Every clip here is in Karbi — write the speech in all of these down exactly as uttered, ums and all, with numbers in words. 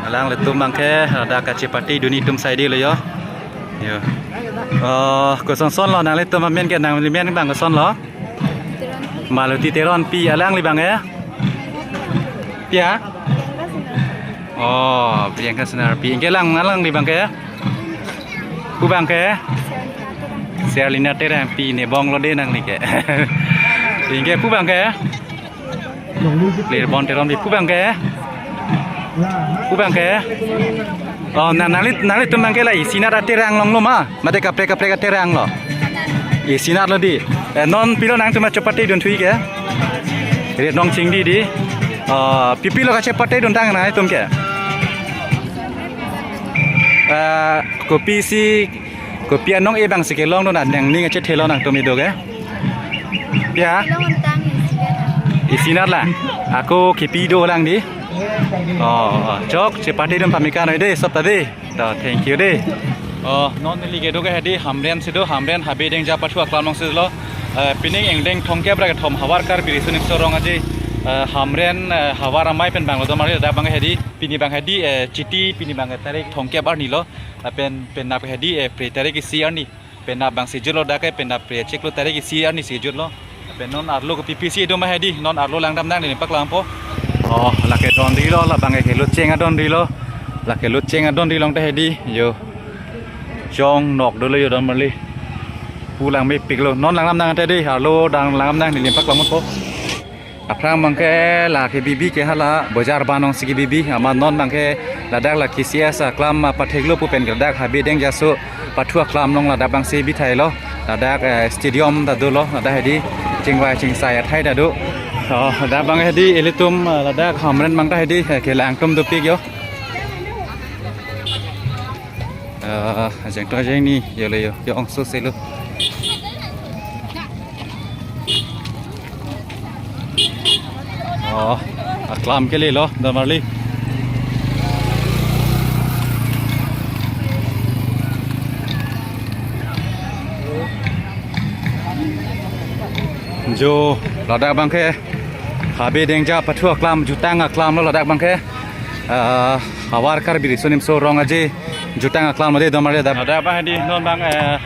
Alanglitum abangke ladak kachepate dun atum saidelo yo. Yo. Oh, kosonson lo nanglitum amen ke, nangli men abang kosonlo? Maluti Teronpi. Alangli abangke? Pia? Oh, Priyanka Senarpi. Anke alang, alangli abangke? Pu abangke? Serlina Terangpi, ne bonglo de nangli ke. Anke pu abangke? Lirbon Teronpi. Pu abangke? Pu abangke? Oh, na, nangli, nanglitum abangke la isi anat aterang longlo ma? Mate kaprek kaprek aterang lo? Isi anat lo di. Eh, non pilo nangtum achepate dunthu ke? Ritnong Chingdi di. Oh, pi pilo kachepate duntang nangtum ke? Eh, kopisi, kopi anong e abangsi kelong do na, nangning achethelo nangtum kedo ke? Ya? Long untang isi anat. Isi anat la? Ako kipi dolang di? Oh, oh, chok, chepate dun pameka noi de, sob ta de. To, thank you de. Oh, non neli kedo ke hedi, Hamren si do, Hamren Habe Dengja Pathu Aklam alongsi lo. Eh, pining ingdeng thomkep ra kethom Havar Karbi Riso Nimso Rong Aje, eh, Hamren, eh, Havar Amei pen abanglo domarli, ladak abang hedi, pini abang hedi, eh, Chiti, pini abang tarik thomkep arni lo. Lapen penap hedi, eh, Phre tarik isi arni. Penap abangsi jutlo dak ke, penap Phre chiklo tarik isi arnisi jutlo. Lapen non arlo ke pipisi do ma hedi, non arlo langdam nang neli paklangpo. Oh, lake dondrilo, labang ke locheng adondrilo. Lake locheng adondri along ta hedi, yo. Chongnok dolo yo domarli. Pu lang mepiklo, non langdam nang ta hedi, arlo dang langdam nang neli paklangpo. Aphrang abangke la kebibi ke hala bojar banong si kebibi, amat non abangke ladak la K C S aklam, ah, patheklo pu pen ke ladak Habe Dengja so Pathu Aklam along ladak abangsi bithailo, ladak, eh, stadium ta dolo, ladak hedi chingvai chingsai athai ta do. Oh, ladak abang hedi ilitum, eh, ladak Hamren abang ta hedi, eh, kelang atum dopik yo. Ah, ajeng to ajeng ni, yo le yo, yo ongso selo. Oh, aklam kelelo, domarli. Jo, ladak abangke Habe Dengja Pathu Aklam, jutang aklam lo ladak abangke. Ah, Havar Karbi Riso Nimso Rong Aje jutang aklam lo de domarli ladak. Ladak abang hedi non abang, eh,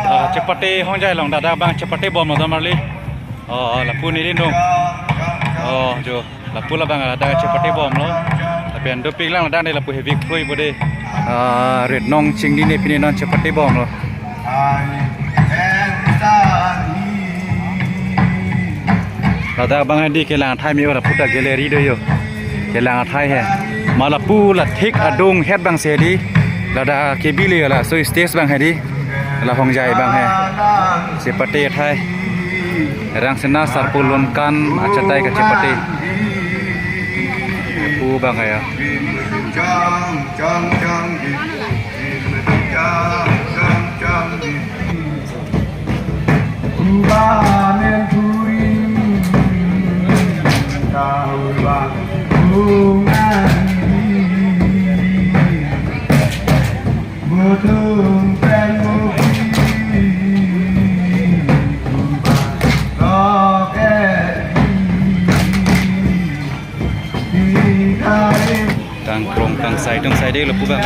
ah, chepate hongjai along, ladak abang chepate bomlo domarli. Oh, lapu neli nung. Oh, jo, lapu labang ladak chepate bomlo. Lapen dopik lang ladak ne lapu heavy kroi bode. Ah, Ritnong Chingdi ne pini non chepate bomlo. Ladak abang hedi kelang athai me ora puta gallery do yo. Kelang athai he. Ma lapu la thik adung het abangsi hedi. Ladak kebi le la so stage abang hedi. La hongjai abang he. Chepate athai. Rangsina Sarpo Lonkan achatai kachepate. Pu abang ya. Tangkrong tangsai atum saidelo pu abang.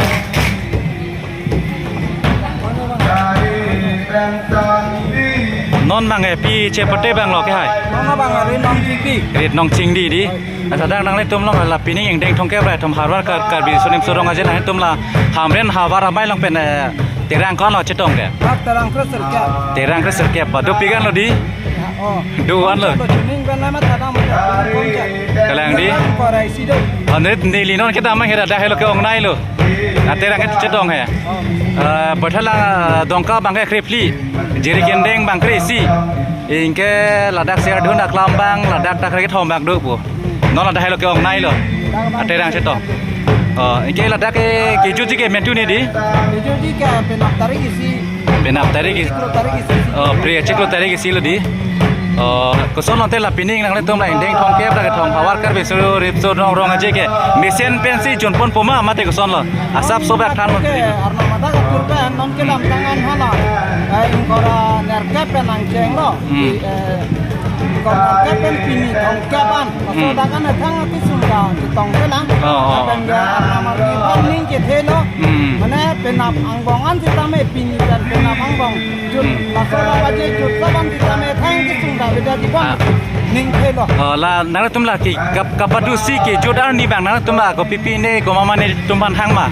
Non abang, eh, pi chepate abanglo ke hai? Non abang Ritnong Chingdi. Ritnong Chingdi di. Asa dak nanglitum along la pining ingdeng thomkep ra kethom Havar Kar-, Karbi Riso Nimso Rong Aje, nanglitum la Hamren Havar Amei along pen, eh, terang ko-an lo chetong ke? Dak terang kre sirkep. Terang kre sirkep, ba dopik an lo di? Oh. Do-an lo. Lo chuning ben lama tadang mo. Kalang di? Tadang korai si do. Anit neli non kedam hera dak helo ke-ongneilo. Aterang ke chetong he. Oh. Eh, bothal, eh, dongka abangke krephli. Jiri kendeng abang kre-isi. Anke ladak Serdun aklam abang, ladak ta kre-kethom abang do pu. Non ladak helo ke-ongneilo. Aterang chetong. Oh, anke ladak ke kejutji ke mentu ne di? Kejutji ke penap tarik isi. Penap tarik isi. Chiklo tarik isi. Oh, Phre chiklo tarik isi lo di. Oh, koson lote la pining nanglitum la ingdeng thomkep ra kethom Havar Karbi Riso Nimso Rong Aje ke mesen pensi junponpo ma mate koson lo? Asap sobak than mon. Ke arnam adak atur pen non kedamtang an hala. Eh, ingkoi ra nerkep pen nangchenglo. Hmm. Eh, ingkoi ra nerkep pen pini thomkep an. Hmm. Laso dak an thang ati sumda chetong ke lang. Oh, oh. Lapen ke arnam Angbong an sitame pini jan penap angbong. Jut, hmm, laso la aje jut laban sitame thang kesung da beda di bang. Ah. Ning thelo. Oh, la nangtum la ke kap-, kapadusi kejut arni abang nangtum la kopi pine komat ma netum aphan hang ma?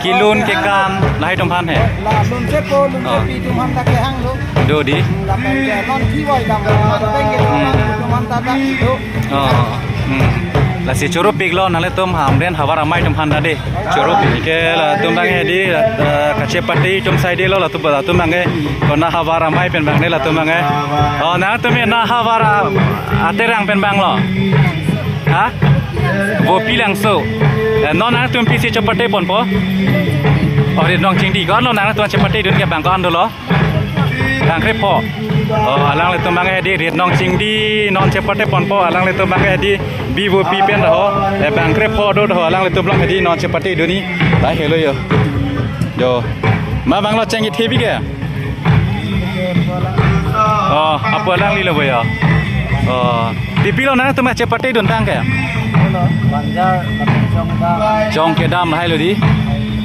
Kelun kekan lahai atum aphan he. La lun chepo, lun, oh, chepi atum aphan ta kehang lo. Do di. Lapen ke non kivoi dam, non peng ke, hmm, atum aphan ta ta do. Oh. Hmm. Lasi choro piklo nanglitum Hamren havar amei atum aphan ta de. Choro pik ke latum abang hedi, eh, kachepate atum saidelo latum, latum abang ke konat havar amei pen abang de latum abang ke. Oh, nangtum ke konat havar a-, aterang pen abang lo. Ha? Vopilangso. Eh, non nangtum pisi chepate ponpo? Oh, Ritnong Chingdi. Ko-an lo nangtum chepatedun ke abang, ko-an dolo? Bang krepho. Oh, alanglitum abang hedi Ritnong Chingdi non chepate ponpo, alanglitum abang hedi B V P pen do. Eh, bang krepho do do, alanglitum along hedi non chepatedunji. Lahelo yo. Yo. Ma abang lo cheng ithebi ke? Oh, apo alangli lo bo yo. Oh. Pipilo nangtum chepatedun abang ke? Banjar, Chong kedam. Chong kedam lahai lo di.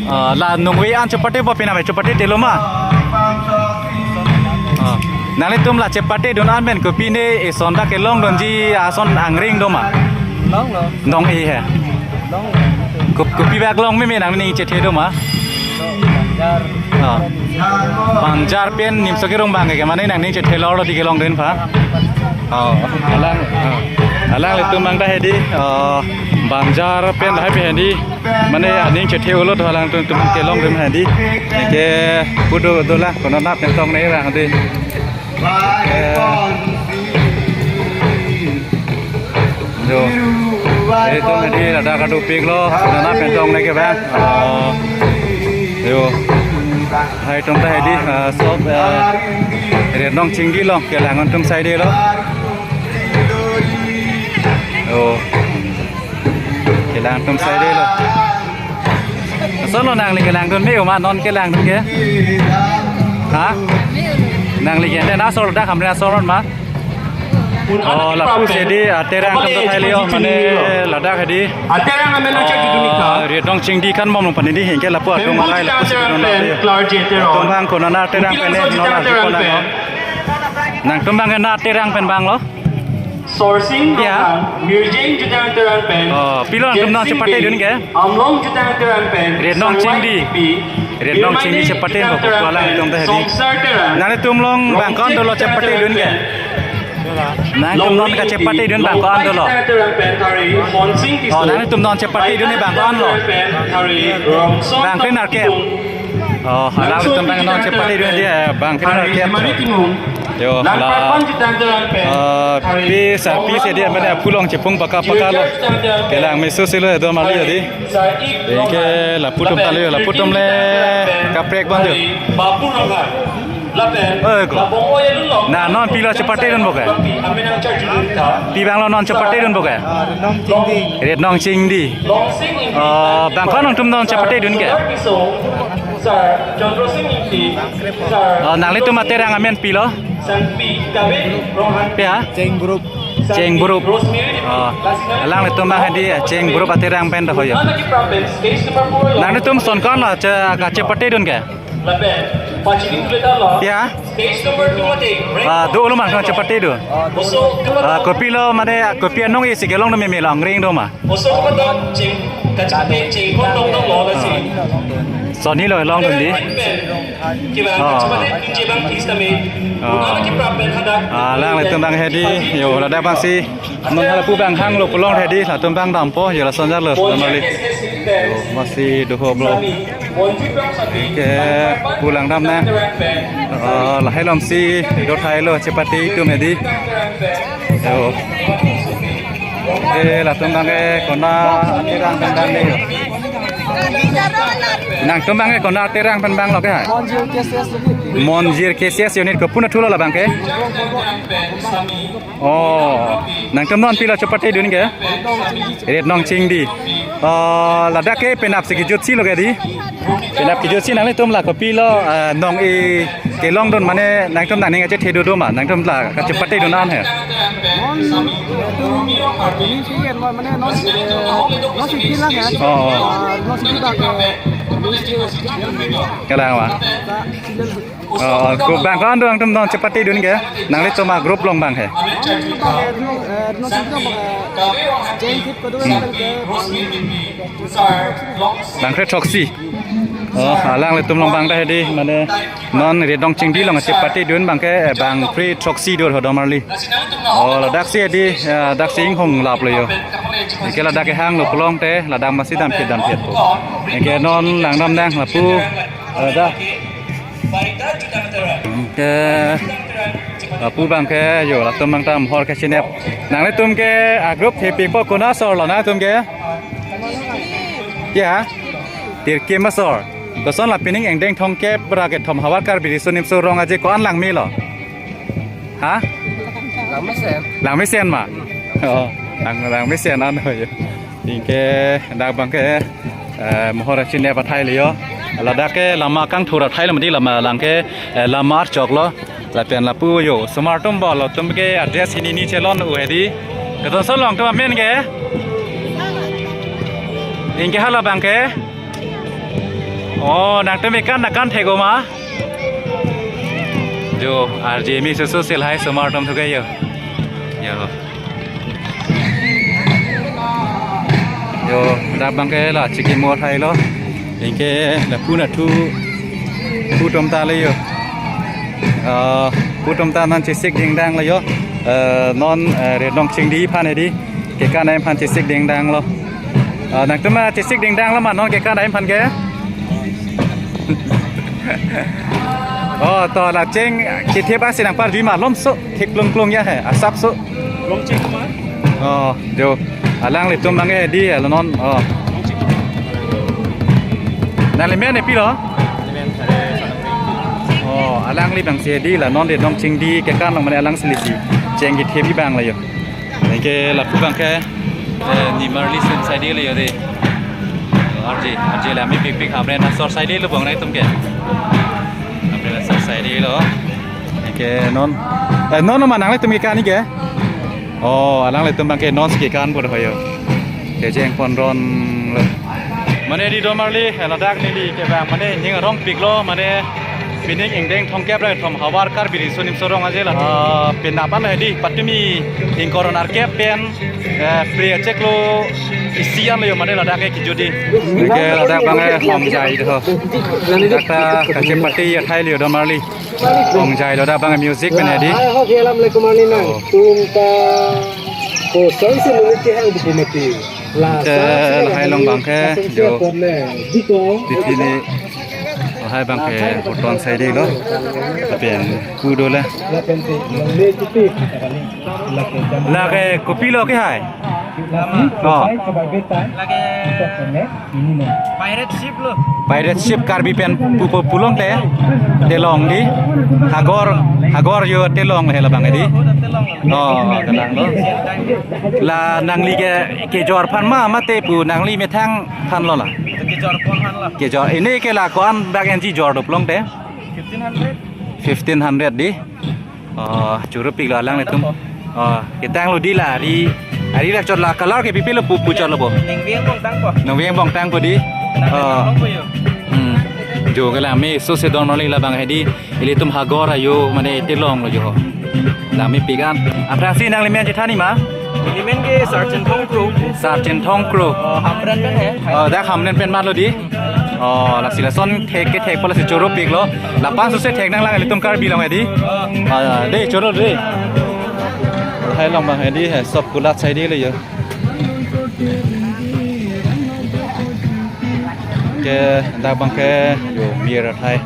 Ah, la nungve an chepate po, penap chepate telo ma? Ah, nanglitum la chepatedun an pen kopine eson ta kelongdunji ason angring do ma? Longlo. Nong-e he. Longlo. Kop-, kopi bak long meme nangning chethe do ma? Banjar. Ah. Banjar pen Nimso Kerong abang ke mane nangning chethe lo di kelongdun aphan. Oh, alang, ah. Alanglitum abang ta hedi, oh, Banjar pen lahai pen hedi. Mane aning chethe ulo do alangtum, tum kelongdun hedi. Ke pudo dola konat pen tong ne abang hedi. Eh. Jo. Itum hedi ladak kadopiklo, konat pen tong ne ke abang. Oh. Jo. Lahai atum ta hedi, ah, sob, eh, Ritnong Chingdi along kelang atum saidelo. Jo. Kelang atum saidelo. Ason lo nangli kelangdun me-o ma non kelangdun ke? Ha? Nangli ke ante na asor dak Hamren asor ma? Oh, lapu si hedi aterang atum ta thailo mane ladak hedi. Aterang amen aja gitu nih, Kak. Oh, Ritnong Chingdi kan mom pon hedi, anke lapu atum arai lapu si hedi non. Aterang pen, Clark J Teron. Atum abang konat aterang pen ne, non aterang pen. Nangtum abang konat aterang pen abang lo? Sorsing, ya. Ronghang, Mirjeng Jutang Teron pen. Oh, pilo nangtum non chepatedun ke? Amlong Jutang Teron pen. Ritnong Chingdi. Ritnong Chingdi chepate po, ko alangtum ta hedi. Songsar Teron. Nangtum along abang ko-an dolo chepatedun ke? Nangtum non kachepatedun abang ko-an dolo? Jutang Teron pen hari Monsing Tisso. Oh, nangtum non chepatedun abang ko-an lo? Jutang Teron pen hari Rongson. Bang kre nar ke? Oh, alangtum abang non chepatedun dia, bang kre nar ke? Hari Mani Timung. Yo, la, eh, pisa, pisa dia mana pulang chepung paka paka lo. Kelang meso silo do mali jadi. Anke lapu atum ta lo, lapu atum le kaprek bang jo. Eh, ko. Na non pilo chepatedun bo ke? Pi abang lo non chepatedun bo ke? Ritnong Chingdi. Ritnong Chingdi. Oh, bang ko nangtum non chepatedun ke? Oh, nanglitum aterang amen pilo? Pi ya? Cheng Group. Cheng Group. Oh, alanglitum abang hedi Cheng Group aterang pen do ho yo. Nanglitum ason ko-an lo che-, kachepatedun ke? Ya? Ah, do lo ma chepatedun. Ah, kopilo mane kopi anong isi kelongdun meme lo angring do ma? Osor kodok ching, kachate ching kondong dong lo lasi. Sonni lo long dun di. Kiba, oh, kachate ching bang kis kami. Oh. Una ki prapen hadak. Ah, alanglitum abang hedi, yo ladak abang si. Non hala pu abang hanglo pulang hedi, latum abang dampo, yo lason jalo, damali. Oh, masi do ho blo. Ke pulang dam na. Oh, lahai along si do thailo chepate atum hedi. Yo. Eh, latum abang ke konat aterang pen abang ne yo. Nangtum abang ke konat aterang pen abang lo ke hai? Monjir K C S unit. Monjir K C S unit ko puna thulo labang ke? Oh, nangtum non pilo chepatedun ke? Ritnong Chingdi. Oh, ladak ke penap si kejut si lo ke di? Penap kejut si nanglitum la kopilo, eh, nong-e kelongdun mane nangtum nangning achethe do do ma, nangtum la kachepatedun an he. Non, tum, tum, tum, mane non, non si kilang ya. Oh, oh. Ah, non si kilang ya. Kelang ma? Oh, ko bang ko-an do nangtum non chepatedun ke? Nanglitum a-group along bang he? Bang kre throksi. Oh, alanglitum along bang ta hedi, mane non Redong Chingdi along chepatedun bang ke, eh, bang kre throksi do ho domarli. Oh, ladak si hedi, eh, dak si inghong laplo yo. Anke ladak kehanglo pulote, ladak masi damphet damphet po. Anke non langdam nang lapu, eh, da. Anke lapu bang ke yo, latum bang ta mohor kechinep. Nanglitum ke a-group thepikpo, konat asor lo nangtum ke? Ya. Tirkim asor. Koson la pining ingdeng thomkep ra kethom havar Karbi Riso Nimso Rong Aje ko-an lang melo? Ha? Langmesen. Langmesen ma? Oh, lang, langmesen an ho yo. Anke dak bang ke, eh, mohor chinep athai le yo. Ladak ke lama kangthur athai lo mati, lama lang ke, eh, lama archok lo. Lapen lapu yo, osomar atum bo, latum ke a-dress hini ni chelon u hedi. Keton son long atum amen ke? Anke hala bang ke? Oh, nangtum ekan nangkan thek-o ma? Jo, R J mi susu silhai osomar atum thu ke yo. Yo. Yo, dak bang ke la chikimo athai lo. Anke lapu nathu, pu atum ta le yo. Ah, pu atum ta non chesik dingdang le yo. Eh, non, eh, Redong Chingdi aphan hedi. Kekan aim aphan chesik dingdang lo. Ah, nangtum ma chesik dingdang lo ma non kekan aim aphan ke? Oh, to la cheng kethep asi nangpar jui ma, lom so, thek klung klung ya he, asap so. Long cheng ma? Oh, jo. Alanglitum bang ke di, alo non. Oh. Nangli men ne pilo? Oh, alangli bang si di la non Redong Chingdi kekan along mane alang si lisi. Cheng kethep abang la yo. Anke lapu bang ke, eh, nimarli sun saide le yo de. R J, R J la mepikpik Hamren asor saide lo bang nangtum ke. Hamren asor saide lo. Anke non, eh, non ma nanglitum kekan ni ke? Oh, alanglitum bang ke non kekan pur ho yo. Kejeng ponron lo. Mane di domarli, eh, ladak neli ke bang mane ning arongpik lo, mane pining ingdeng thomkep ra kethom havar Karbi Riso Nimso Rong Aje la. Ah, penap an hedi, patumi ingkoi ra nerkep pen, eh, pre cheklo isi an lo yo mane ladak ke kijut di. Anke ladak bang ke hongjai do. Dak ta kachepate athai le yo domarli. Hongjai lo dak bang music pen hedi. Hai ho kelam le kumani nang. Oh. Tum ta. Ko sai se menit ke hang buku mati. La te sa se lahai along bang ke, kasing jo. Siap le. Diko. Di sini. Lahai bang ke hoton saide lo. Lapen pu do le. Lapen ti, long le ti ti. Lake kopilo ke hai? Oh. Lake pirate ship lo. Pirate ship Karbi pen pu, pu, pulote telong di. Hagor, hagor yo telong le labang di. Oh, telong lo. La nangli ke, kejor aphan ma, mate pu nangli methang aphan lo la? Kejor aphan lo. Kejor. Ini ke la ko-an dak enji jor do pulote? Fifteen hundred. Fifteen hundred di. Oh, choro pik lo alanglitum. Oh, ketang lo di la ari, ari la chot la color ke pipi lo pu, pu chot lo bo. Ningveng bongtang po. Ningveng bongtang po di. Oh. Ningveng bongtang po yo. Hmm. Jo ke la me so se domarli labang hedi. Ilitum hagor ayo mane telong lo jo. La mepik an. Aphrangsi nangli men chethan ni ma? Neli men ke Sergeant Thongkro. Sergeant Thongkro. Oh, Hamren pen he. Oh, dak Hamren pen mat lo di. Oh, lasi lason thek kethek pala si choro pik lo. Lapan suse thek nanglang ilitum Karbi along hedi. Ah, de choro de. Lahai along bang hedi he, sop kulat saide le yo. Ke dak bang ke yo mir athai.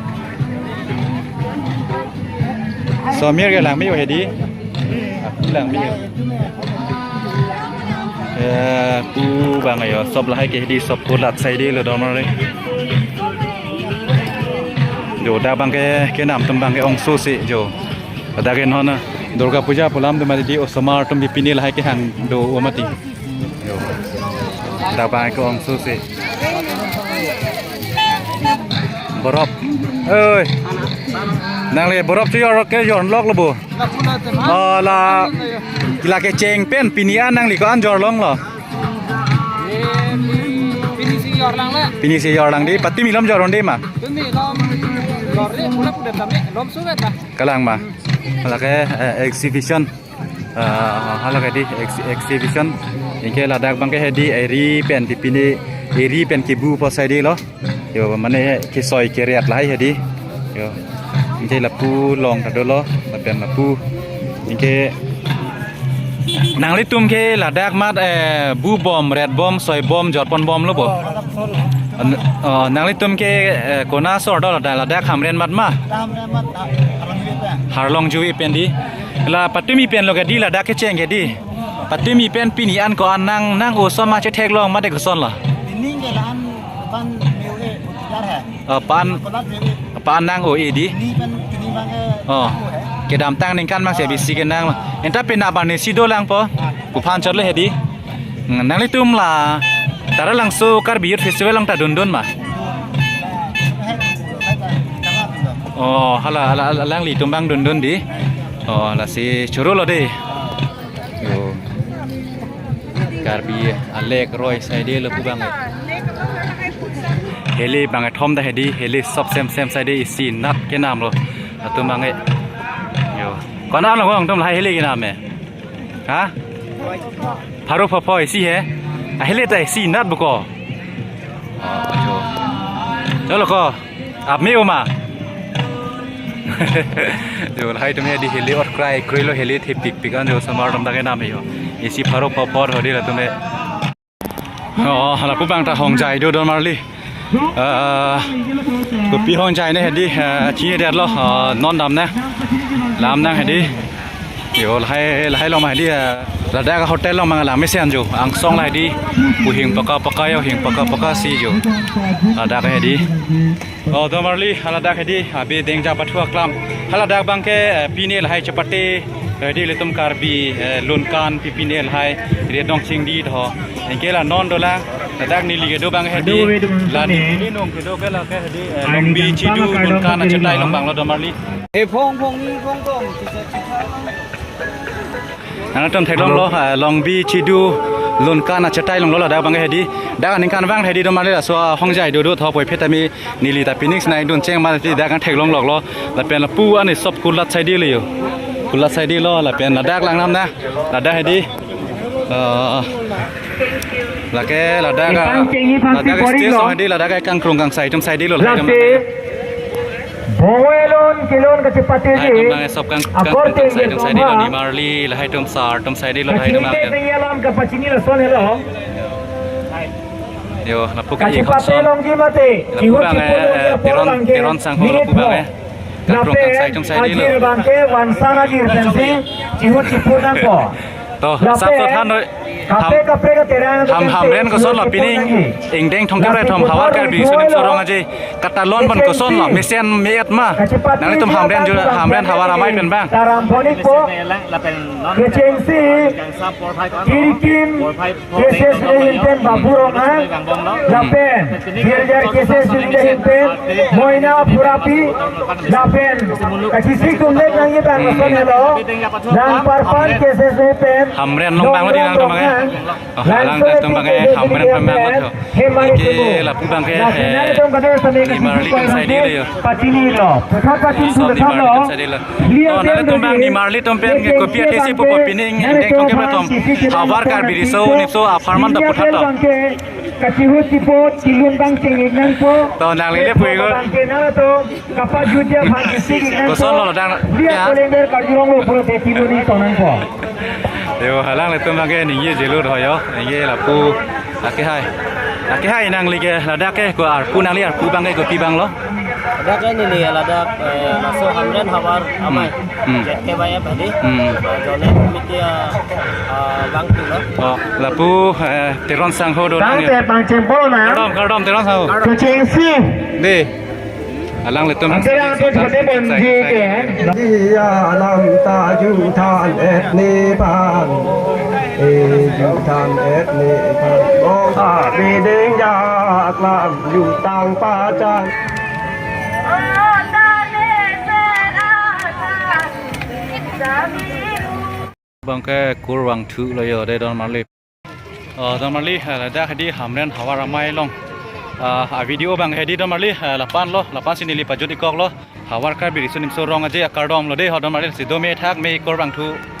So mir ke lang me yo hedi. Aku lang me yo. Eh, pu bang yo, sop lahai ke hedi, sop kulat saide lo domarli. Jo, dak bang ke, kenam atum bang ke ongso si jo. Dak ke non Durga Puja pu alam atum mati di, osomar atum pipine lahai kehang do-o mati. Jo. Dak bang ke ongso si. Borop. Oi. Nangli borop si yor ke yor lok lo bo. Oh, la, la kecheng pen pini an nangli ko-an jor long lo? Pini si jorlang dei, patumi lom jor-un dei ma? Tumi lom jor dei, pula pula tami lom suwet ta. Kalang ma. Lake, eh, exhibition. Ah, halake dei ex-, exhibition. Anke ladak abangke hedi eri pen di pini eri pen kebu po sai dei lo. Yo, mane kesoi keriat lahai hedi. Yo. Anke lapu long ta dolo, lapen lapu. Anke nanglitum ke ladak mat, eh, bu bom, ret bom, soi bom, jorpon bomlo bo. An-, oh, nanglitum ke, eh, konat asor dolo, ladak, ladak Hamren mat ma? Harlong Juwi pen dei. La patumi pen lo ke dei, ladak kecheng ke dei. Patumi pen pini an ko-an nang, nang-o ason ma chetheklong mate koson lo? Ning ke dan pan meu e jar hai. Eh, pan, Kolat meu e. Pan nang-o-e dei. Ni pan kini bang ke Oh. Kedamtang ningkan bang si bisi kenang. Enta penap arni si dolang po. Pu aphan chot le hedi. Hmm, nanglitum la Taralangso Karbi Youth Festival along ta dundun ma? Oh, hala, hala, hala, alanglitum abang dundun dei. Oh, lasi choro lo dei. Yo. Karbi alek roi sai dei lo pu abang. Heli bang kethom ta hedi, heli sop sem sem sai dei, isi nat kenam lo. Latum abang e. Yo. Konat lo kong tum lahai heli kenam e? Ha? Pharo pho pho isi he? Ahile ta isi nat buko. Oh, jo. Cholo ko. Ap me uma. Jo, lahai tum hedi heli ot krai krai lo, heli thepik pik an jo, osomar atum ta kenam e jo. Isi pharo pho pho hedi latum e. Oh, lapu abang ta hongjai do don marli. Ah, kopi hongjai ne hedi, ah, chini det lo, ah, non dam ne. Lam nang hedi. Yo, lahai, lahai along ma hedi, ah, ladak hotel along ma lang mesen jo. Angsong lahai dei. Pu hing paka paka yo, hing paka paka si jo. Ladak hedi. Oh, don marli, haladak hedi, abi dengja pathu aklam. Haladak abangke, eh, pine lahai chepate, eh, hedi ilitum Karbi, eh, Lunkan, pi pine lahai, ri dong chingdi tho. Anke la non dolang, ladak neli kedo abang hedi, la neli nung kedo ke lake hedi, eh, Longbi Chidu Lunkan achetai along abang lo don marli. E phong phong ni phong phong. Nangtum theklonglo, ah, Longbi Chidu Lunkan achetai along lo ladak abang hedi. Dak aningkan abang hedi don marli laso, ah, hongjai do do tho puvoiphit tame neli ta pining sinai dun cheng ma ti dak nangtheklong lok lo. Lapen lapu ani sop kulat sai dei lo yo. Kulat sai dei lo lapen ladak lang nam na. Ladak hedi. Ah, lake ladak, ah, ladak stage along hedi, ladak kangkrung kangsai atum sai dei lo, lahai atum. Bongwelon kelon kachepate. Lahai atum abang sop kang, kangkrung kangsai atum sai dei lo, nimarli, lahai atum sar atum sai dei lo, lahai atum abang. Yo, lapu ke-i kachepate khokson. Lapu abang, eh, Teron, Teron Sangho lapu abang, eh. Kangkrung kangsai atum sai dei lo. Ajir abangke vansan ajir pensi chihut chipur nangpo. To, sap to than noi. Kaprek kaprek aterang Ham, Hamren koson lo pining, ingdeng thomkep ra kethom havar Karbi Riso Nimso Rong Aje katalon bon koson lo, mesen me-et ma? Nanglitum Hamren jo, Hamren havar amei pen abang. Taram phonik po. Kechengsi Kirikim, K C S ahin pen Babu Ronghang, lapen Girjar K C S ahin pen Moina Purapi, lapen kachisi tumlek nangji abang koson helo, Nangparpan K C S ahin pen Hamren along abang lo dei nangtum abang, eh. Oh, alanglitum abang, eh, Hamren pen abang lo. Anke lapu abang ke, eh, nimarli atum sai dei lo yo. Patini lo. Puthot patin. Sop nimarli atum sai dei lo. To, nanglitum abang nimarli atum pen ke kopi athe si pupo pining, ingdeng thomkep ra kethom havar Karbi Riso Nimso apharman ta puthot to. Kachihut chipot, chilun abang chingik nangpo. To, nanglile pu ikut. Abang ke nangtum kapajut dia phan chingik nangpo. Koson lo dang, dia ya. Kolender karjulong lo pura te chilun ni to nangpo. Yo, alanglitum abang ke ningje jelo do yo. Ningje lapu. Lake hai. Lake hai nangli ke ladak ke ko arpu, nangli arpu abang ke kopi abang lo? Ladak ke neli ladak, eh, laso Hamren havar amei. Hmm. Z K Y F hedi. Hmm. Eh, Zonal Committee, eh, eh, abang tu lo. Oh, lapu, eh, Teron Sangho do nang yo. Tangte pangcheng polo na. Kardom, kardom, Teron Sangho. Kechengsi. Dei. Alanglitum. Angke alanglitum sai, sai, sai. Dia alam ta juthan et ne pan. Eh, juthan et ne pan. Oh, ta biding ja aklam jutang pajan. Abang ke kurvangthu lo yo dei don marli. Oh, don marli, eh, ladak hedi Hamren havar amei along. Ah, a video abang hedi don marli, ah, lapu-an lo, lapu-ansi neli pajut-ik koklo. Havar Karbi Riso Nimso Rong Aje akardom lo dei, ho don marli, si do me thak me ikur bangthu.